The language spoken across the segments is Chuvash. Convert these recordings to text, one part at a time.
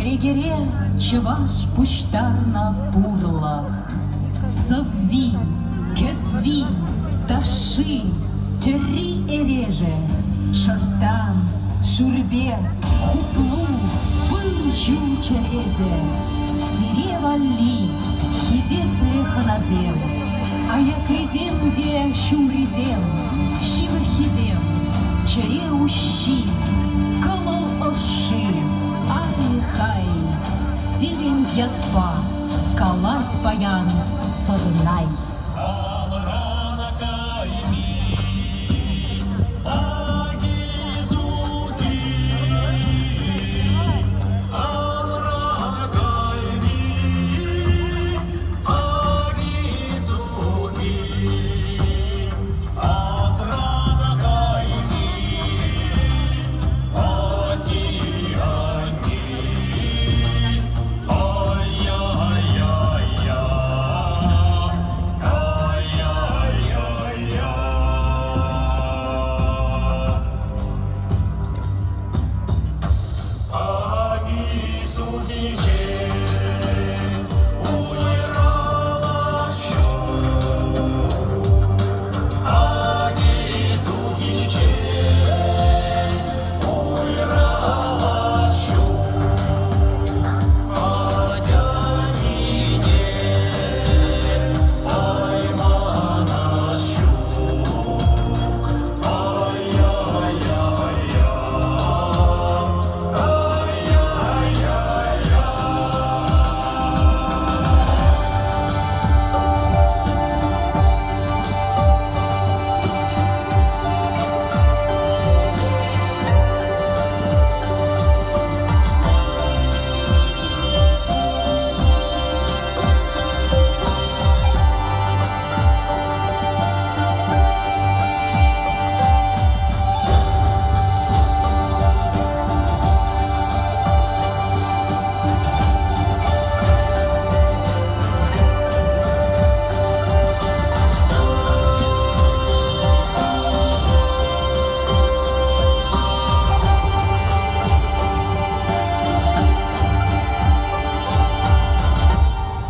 Кӗрекере чӑваш пуҫтарнӑ пурлӑх: сӑвви, кӗвви, ташши, тӗрри-эрешӗ, шӑрттан, шӳрпе, хуплу, пыл-ҫу чӗресӗ. Сире валли хисеплӗ хӑнасем, аякрисем те ҫумрисем, ҫывӑххисем, чӗре уҫҫи, кӑмӑл ӑшши, ай-хай, сирӗн ятпа калать паян сӑрнай. Алрана кайми, аки-сухи. Алрана кайми, аки-сухи. Асрана кайми, ати-ани. Ай-яй-яй-я, ай-яй-яй-я. Аки-сухи уйрӑлас ҫук. Аки-сухи уйрӑлас ҫук. Атя-нине айманас ҫук. Ай-яй-яй-я, ай-яй-яй-я.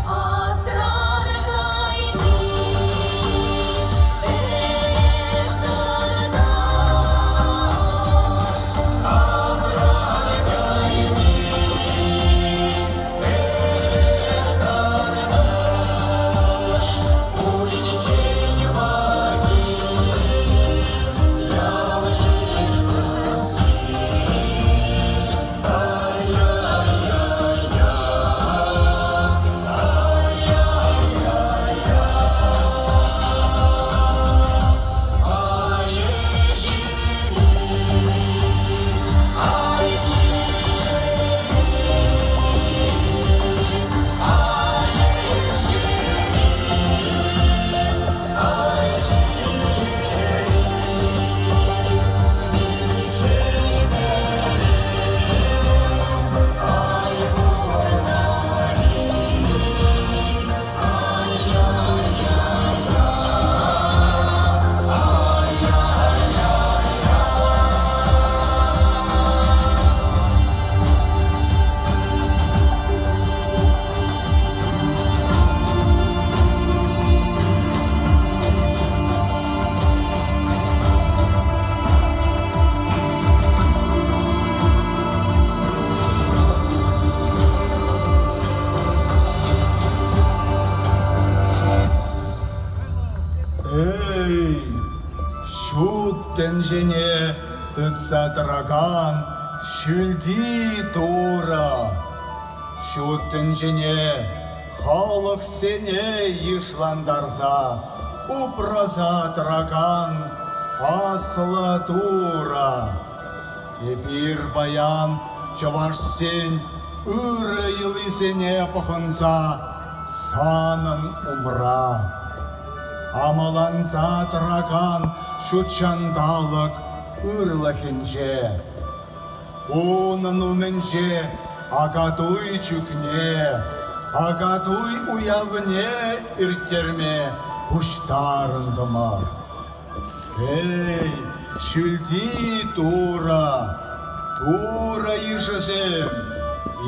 Асран кайми ӗҫ тӑрташ. Асран кайми ӗҫ тӑрташ. Пуринчен пахи ял-йыш тусли. Ай-яй-яй-я, ай-яй-яй-я. Ай-ӗҫери, ай-чири, ай-ӗҫери, ай-чири, виҫӗ ай пурнать-и, ай-яй-яй-я, ай-яй-яй-я. Эй, ҫут тӗнчене тытса тӑракан ҫӳлти Турӑ! Ҫут тӗнчене халӑхсене йышлантарса, упраса тӑракан Аслӑ Турӑ! Эпир паян чӑвашсен ырӑ йӑлисене пӑхӑнса санӑн умра. Амаланса тӑракан ҫутҫанталӑк ырлӑхӗнче. Унӑн умӗнче Акатуй чӳкне, Акатуй уявне ирттерме пуҫтарӑнтӑмӑр. Эй, ҫӳлти Турӑ, Турӑ йышӗсем!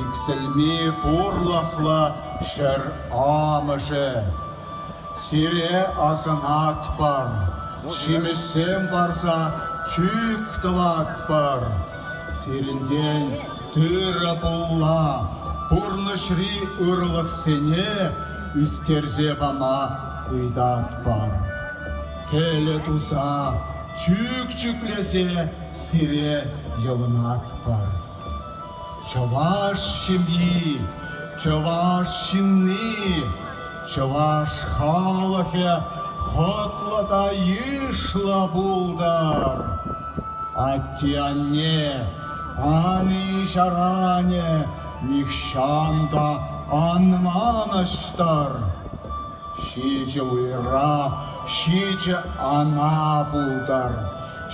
Иксӗлми пурлӑхлӑ ҫӗр амӑшӗ. Сире асӑнатпӑр, ҫимӗҫсем парса чӳк тӑватпӑр. Сирӗнтен тырӑ-пулла, пурнӑҫри ырлӑхсене ӳстерсе пама ыйтатпӑр. Кӗлӗ туса, чӳк чӳклесе сире йӑлӑнатпӑр. Чӑваш ҫемйи, чӑваш ҫынни, чӑваш халӑхӗ хӑтлӑ та йышлӑ пултӑр. Атте-анне, ани-ҫаранӗ нихҫан та ан манӑҫтӑр. Ҫичӗ уйра ҫичӗ ана пултӑр,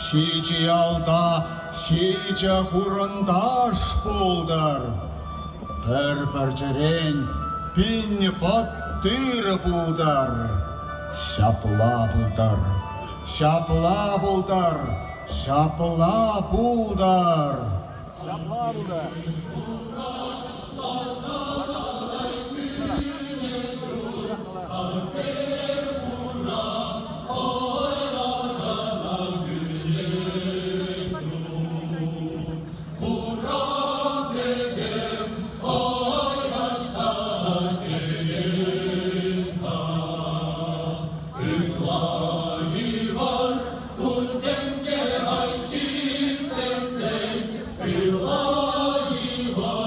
ҫичӗ ялта ҫичӗ хурӑнташ пултӑр. Пӗр пӗрчӗрен пин пӑт тырӑ пултӑр. Ҫапла пултӑр, ҫапла пултӑр, ҫапла пултӑр. Ҫапла пултӑр. Кунсем те ай ҫитсессӗн, ытла йывӑр.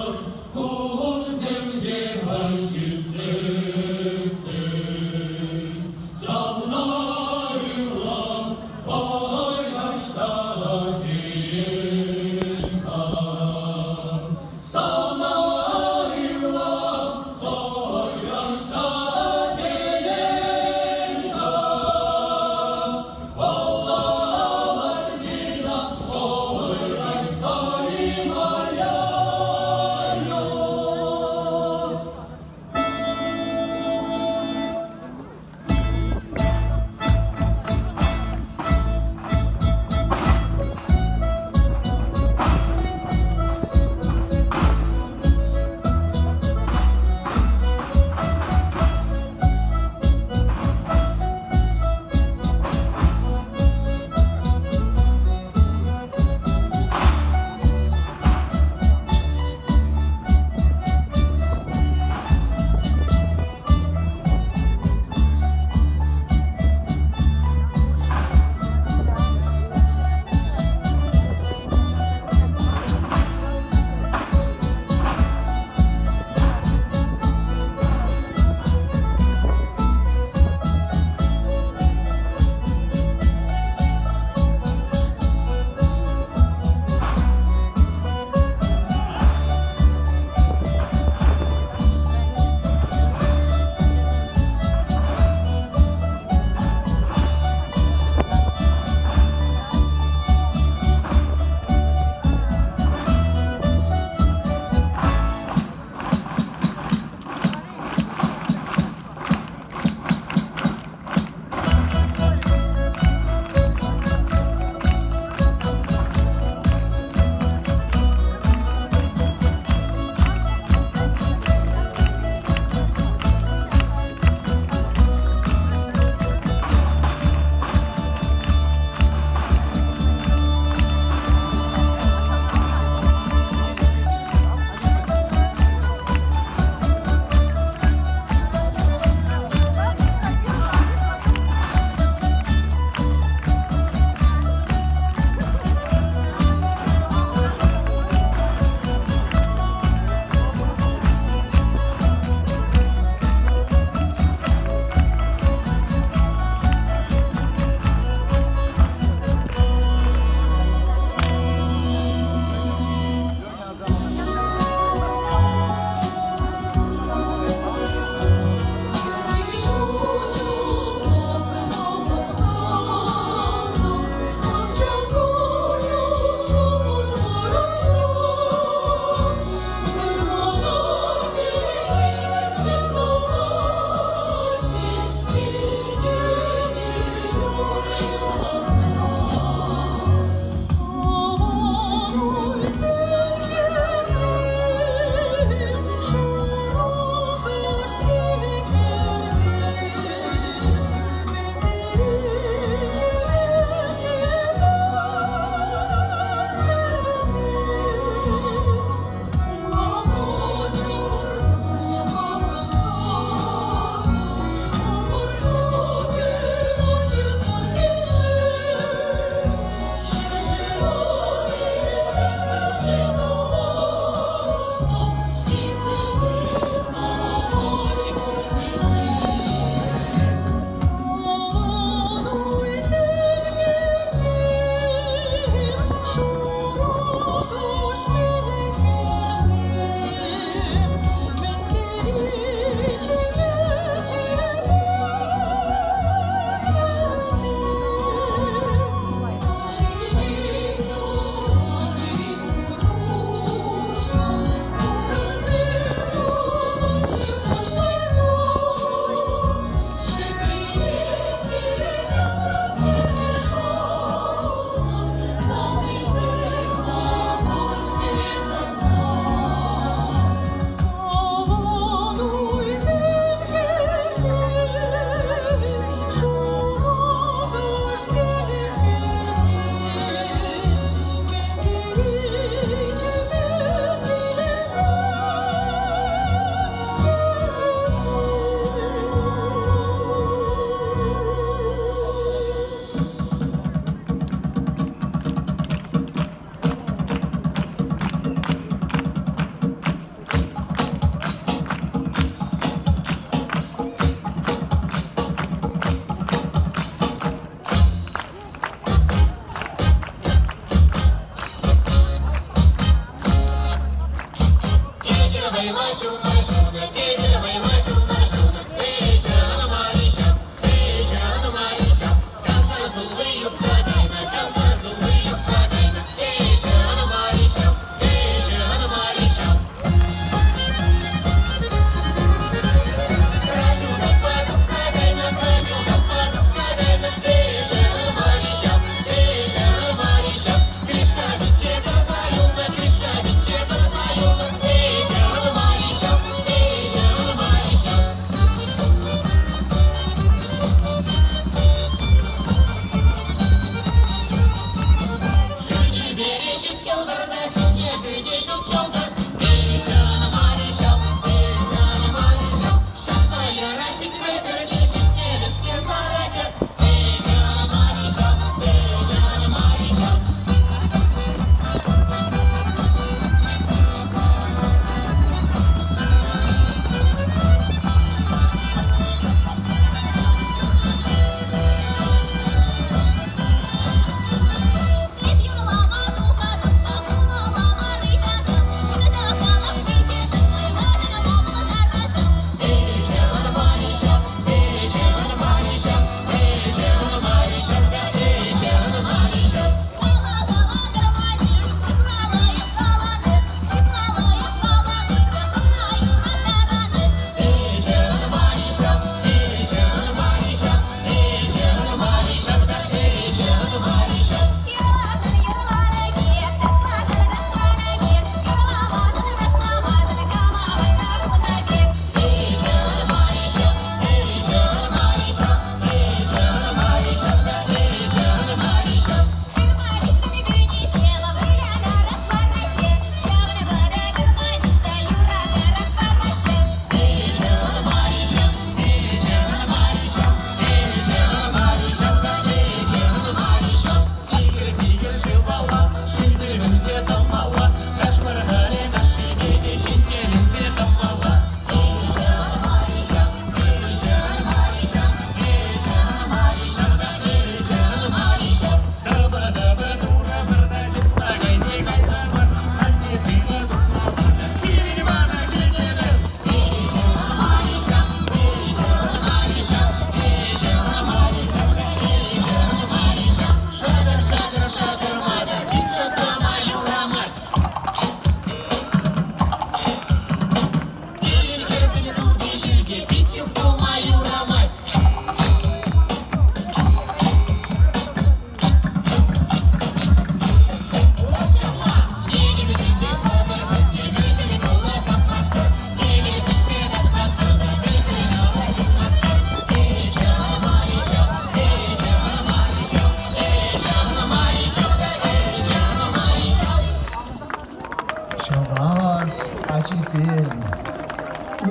Чӑваш ачисем,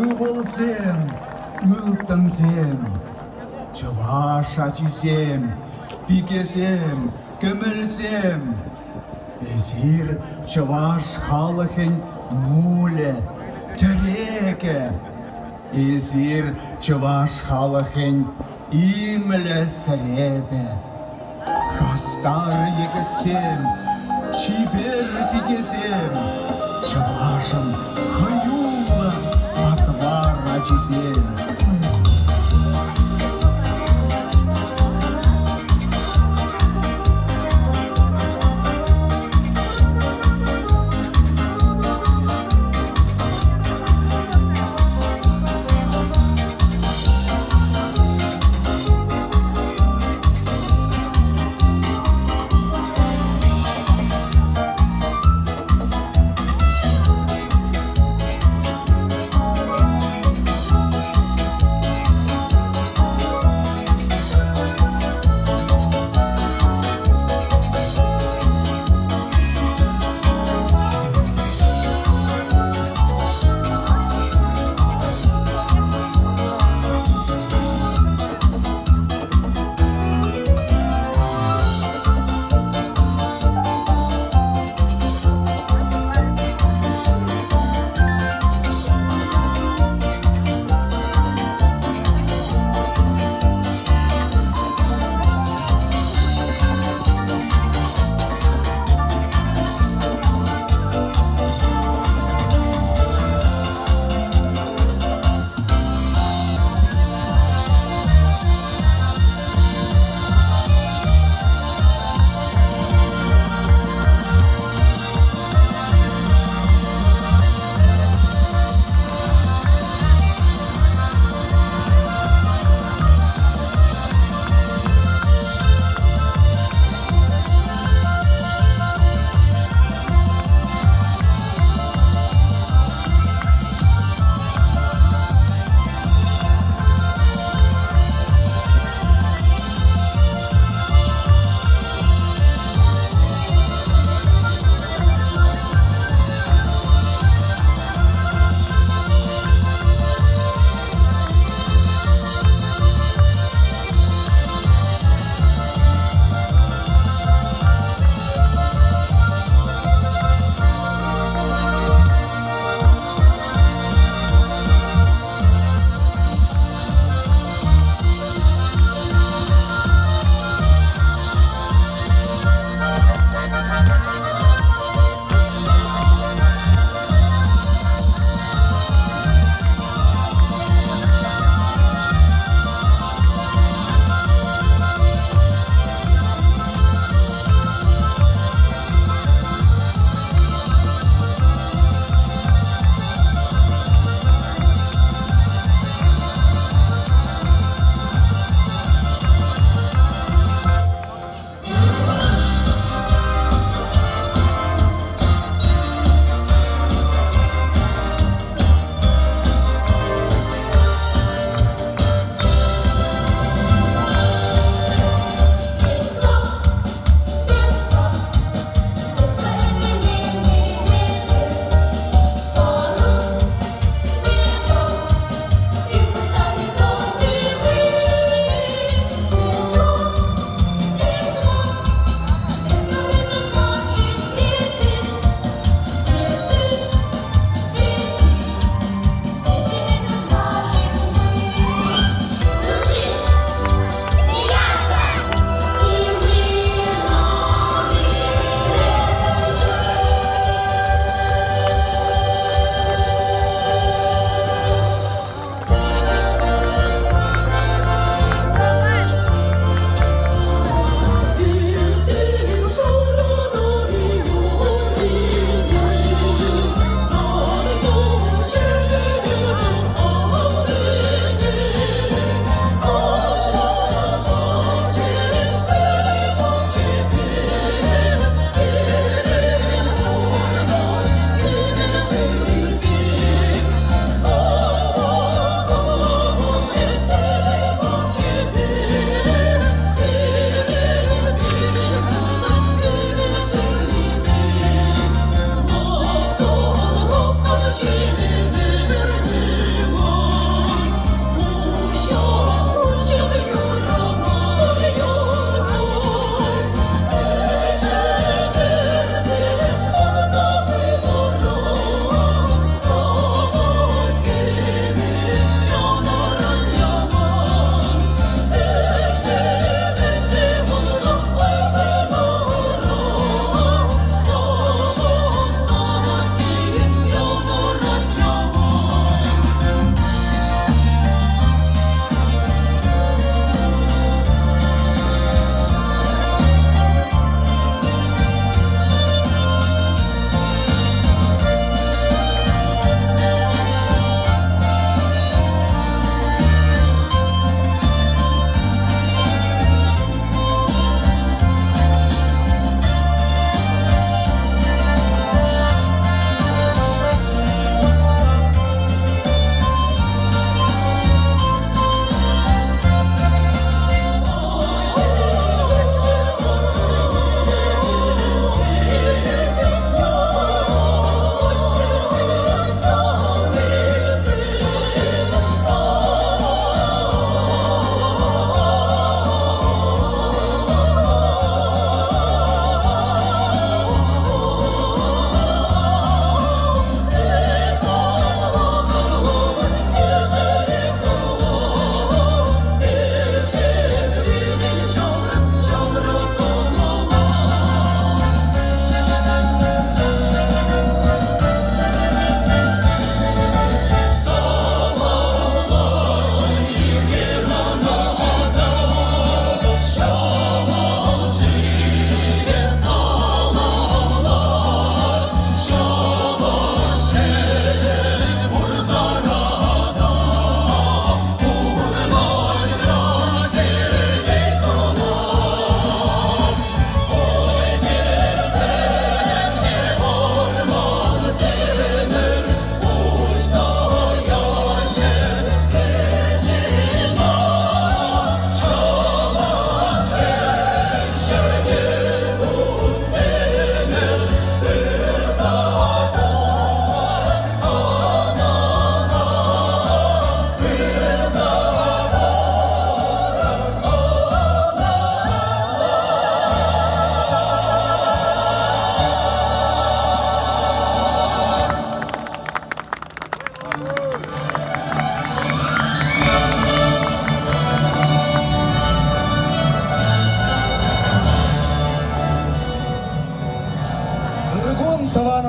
ывӑлсем, ылтӑнсем, чӑваш ачисем, пикесем, кӗмӗлсем. Эсир чӑваш халӑхӗн мулӗ, тӗрекӗ. Эсир чӑваш халӑхӗн имлӗ сӗрепӗ. Хастар йӗкӗтсем, чипер пикесем, чӑвашӑн хӑюллӑ патвар ачисем.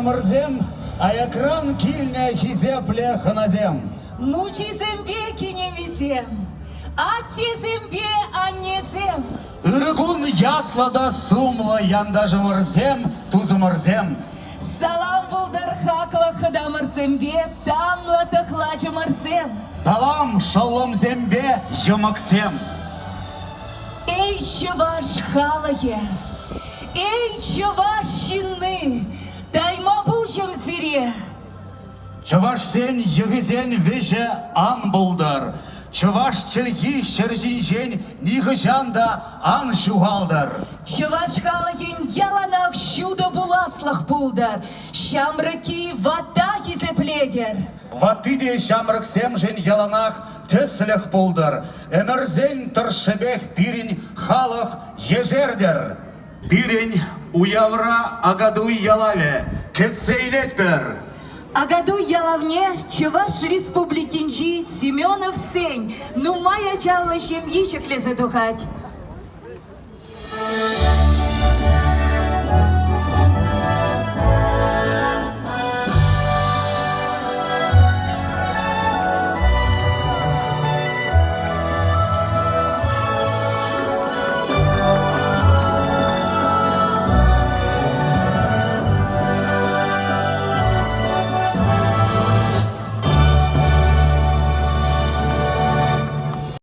Янташӑмӑрсем, аякран килнӗ хисеплӗ хӑнасем! Мучисемпе кинемисем, аттесемпе аннесем! Ырӑ кун ятлӑ та сумлӑ янташӑмӑрсем, тусӑмӑрсем! Салам пултӑр хаклӑ хӑтамӑрсемпе тамлӑ тӑхлачӑмӑрсем! Салам шӑллӑмсемпе йӑмӑксем! Эй, чӑваш халӑхӗ! Эй, чӑваш ҫынни! Тайма пуҫӑм сире! Чӑвашсен йӑхӗсен вӗҫӗ ан пултӑр. Чӑваш чӗлхи ҫӗр ҫинчен нихӑҫан та ан ҫухалтӑр. Чӑваш халӑхӗн яланах ҫутӑ пуласлӑх пултӑр, ҫамрӑкки ватта хисеплетӗр. Ватти те ҫамрӑксемшӗн яланах тӗслӗх пултӑр. Ӗмӗрсен тӑршшӗпех пирӗн халӑх ешертӗр. Пирӗн уявра Акатуй ялавӗ кӗтсе илетпӗр. Акатуй ялавне Чӑваш Республикинчи Семеновсен нумай ачаллӑ ҫемйи ҫӗклесе тухать.